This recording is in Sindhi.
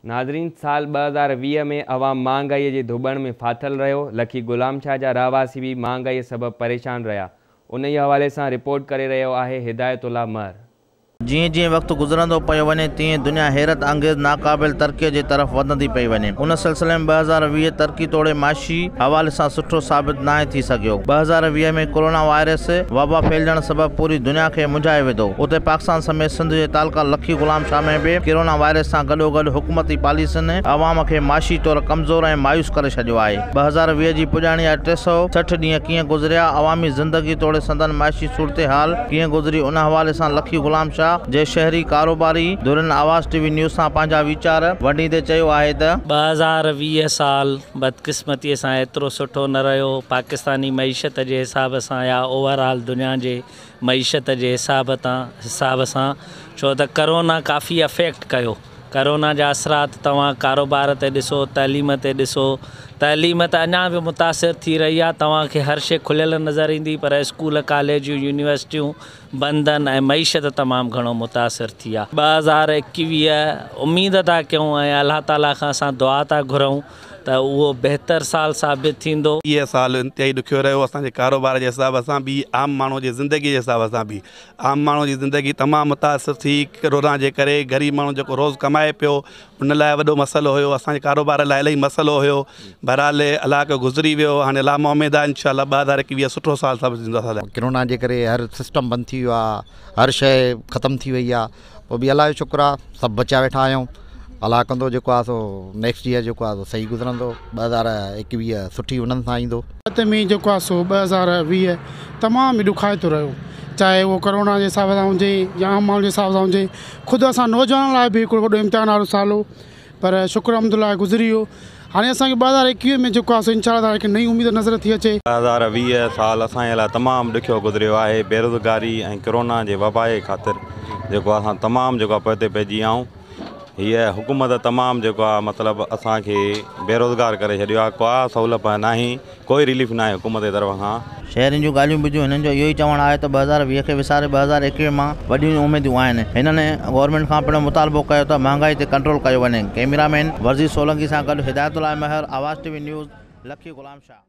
ناظرين سال 2020 ۾ عوام مهانگائي جي ڌوٻڻ ۾ ڦاٿل رهيو، لکي غلام شاهه جا رهواسي به مهانگائي سبب پريشان رهيا، انهي حوالي سان رپورٽ ڪري رهيو آهي هدايت الله مهر. جيئن جيئن وقت گذرندو پيو وڃي تيئن دنيا حيرت انگيز ناقابل ترقيء جي طرف وڌندي پئي وڃي. ان سلسلي ۾ 2020 ترقي توڙي معاشي حوالي سان سٺو ثابت ناهي ٿي سگهيو. 2020 ۾ ڪورونا وائرس وبا ڦهلجڻ سبب پوري دنيا کي منجهائي وڌو. اتي پاڪستان سميت سنڌ جي تعلقه لکي غلام شاهه ۾ به ڪرونا وائرس سان گڏوگڏ حڪومتي پاليسين عوام کي معاشي طور ڪمزور ۽ مايوس ڪري ڇڏيو آهي. 2020 جي پڄاڻي جا 360 ڏينهن ڪيئن گذريا، عوامي زندگي توڙي سندن معاشي صورتحال ڪيئن گذري ان حوالي سان لکي غلام شاهه جي شهري ڪاروباري ڌرين آواز ٽي وي نيوز سان پنهنجا ويچار ونڊيندي چيو آهي ته. 2020 سال بدقسمتي سان ايترو سٺو نه رهيو، پاڪستاني معيشت جي حساب سان يا اوور آل دنيا جي معيشت جي حساب تان حساب سان ڇو ته ڪرونا ڪافي افيڪٽ ڪيو. ڪرونا جا اثرات توهان ڪاروبار تي ڏسو، تعليم تي ڏسو، تعليم ته اڃا به متاثر ٿي رهي آهي، توهان کي هر شيء کليل نظر ايندي پر اسڪول، ڪاليجون، يونيورسٽيون بند آهن ۽ معيشت تمام گهڻو متاثر ٿي آهي. 2021 اميد ٿا ڪيون ۽ الله تعاليٰ کان اسان دعا ٿا گهرون ته اهو بهتر سال ثابت ٿيندو. هيء سال انتهائي ڏکيو رهيو اسان جي ڪاروبار جي حساب سان به عام ماڻهو جي زندگي جي حساب سان به عام ماڻهو جي زندگي تمام متاثر ٿي ڪرونا جي ڪري غريب ماڻهو جيڪو روز ڪمائي پيو ان لاء وڏو مسئلو هيو اسان جي ڪاروبار لاء الاهي مسئلو هيو بهرحال الله ڪيو گذري ويو هاڻي الله مان اميد آهي انشاء الله 2021 سٺو سال ثابت ٿيندو اسان لاء. ڪرونا جي ڪري هر سسٽم بند ٿي ويو آهي هر شيء ختم ٿي وئي آهي پوء به الله جو شڪر آهي سڀ بچيا ويٺا آهيون الله ڪندو جيڪو آهي سو نيڪسٽ ايئر جيڪو آهي سو صحيح گذرندو 2021 سٺي انهن سان ايندو. ات ۾ جيڪو آهي سو 2020 تمام ئي ڏکائتو رهيو چاهي اهو ڪرونا جي حساب سان هجي يا عام ماڻهن جي حساب سان هجي خود اسان نوجوانن لاء به هڪڙو وڏو امتحان وارو سال هو پر شڪر الحمد لله گذري ويو هاڻي اسان کي 2021 ۾ جيڪو آهي سو انشاء الله تعالٰي هڪ نئين اميد نظر ٿي اچي. 2020 سال اسان جي لاء تمام ڏکيو گذريو آهي بيروزگاري ۽ ڪرونا جي وبا جي خاطر جيڪو اسان تمام جيڪو آهي پوئتي پئجي ويا آهيون هيء حڪومت تمام جيڪو آهي مطلب اسان کي بيروزگار ڪري ڇڏيو آهي ڪا سهولت ناهي ڪوئي رليف ناهي حڪومت جي طرف کان. شهرين جون ڳالهيون ٻڌيون هنن جو اهو ئي چوڻ آهي ته 2020 کي وساري 2021 مان وڏيون اميدون آهن هنن گورنمينٽ کان پڻ مطالبو ڪيو ته مهانگائي تي ڪنٽرول ڪيو وڃي ڪئميرا مين ورزي سولنگي سان گڏ Hidayat Ullah Mehar Awaz T V news Lakhi Ghulam Shah.